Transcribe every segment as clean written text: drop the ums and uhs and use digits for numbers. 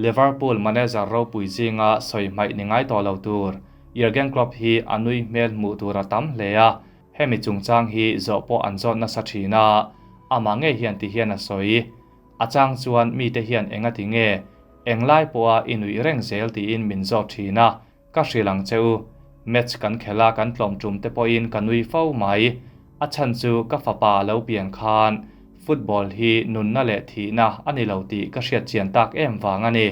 Liverpool manager ropui zinga sawi hmaih ni ngai tawh lo tur Jurgen Klopp hi a nui hmel hmuh tur a tam hle a, hemi chungchang hi zawh pawh an zawt nasa thin a, amah ngei hian ti hian a sawi. A chang chuan mite hian engati nge englai pawha i nuih reng zel tiin min zawt thin a, Ka hrilh ang che u, match kan khelh a kan tlawm tum te pawhin ka nui fo mai. A chhan chu ka fapa a lo pian khan football hi nunna leh thihna a ni lo tih ka hriat chian tak em vang a ni.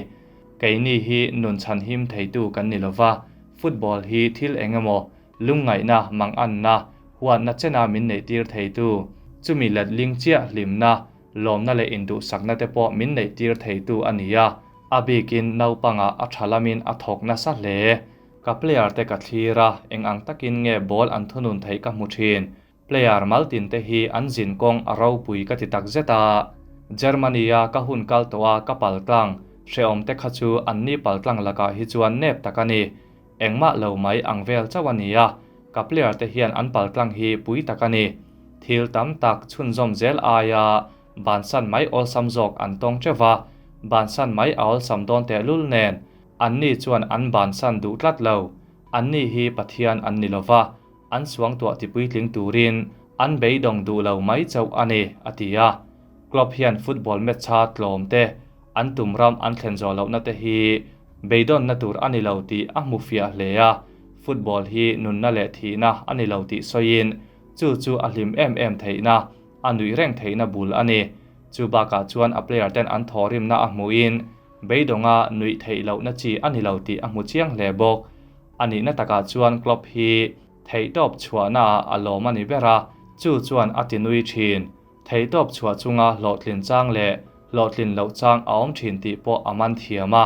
Keini hi nun chhan him theitu kan ni lova, football hi thil eng emaw lungngaihna, manganna, huatna chena min neihtir theitu, chumi letling chiah hlimna, lawmna leh induhsakna te pawh min neihtir theitu a ni a. A bikin naupangah a tha lamin a thawk nasa hle. Ka player te ka thlir a, eng ang takin nge ball an thunun theih ka hmu thin. Player maltin te hi an zin kawng a ropui ka ti tak zet a. Germany-a ka hun kal tawh a ka paltlang hrehawm te kha chu an ni paltlang lakah hi chuan nep tak a ni. Engmah lo mai ang vel chauh a ni a, ka player te hian an paltlang hi pui tak a ni. Thil tam tak chhunzawm zel aia Bansan mai awlsam zawk an tawng teuh va, bansan mai a awlsam dawn tehlul nen, anni chuan an bansan duh tlat lo. Anni hi Pathian an ni lo va, an suangtuah tipuitling turin an beidawng duh lo mai chauh a ni, a ti a. Klopp hian football match-a tlawm te, an tum ram an thlen zawh lohna te hi beidawnna tur a ni lo tih a hmu fiah hle a, football hi nunna leh thihna a ni lo tih sawiin chu chu a hlim em em theihna A nuih reng theihna bul a ni. Chu bakah chuan a player ten an thawhrimna a hmuhin beidawnga nuih theih lohna chi a ni lo tih a hmu chiang hle bawk. A nihna takah chuan Klopp hi theihtawp chhuahnaah a lawm a ni ber a, chu chuan a ti nui thin. Theihtawp chhuah chunga hlawhtlin chang leh hlawhtlin loh chang a awm thin tih pawh a man thiam a.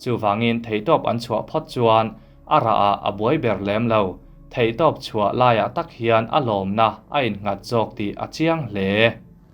Chuvangin theihtawp an chhuah phawt chuan a rahah a buai ber lem lo. Theihtawp chhuah laiah tak hian a lawmna a innghat zawk tih a chiang hle.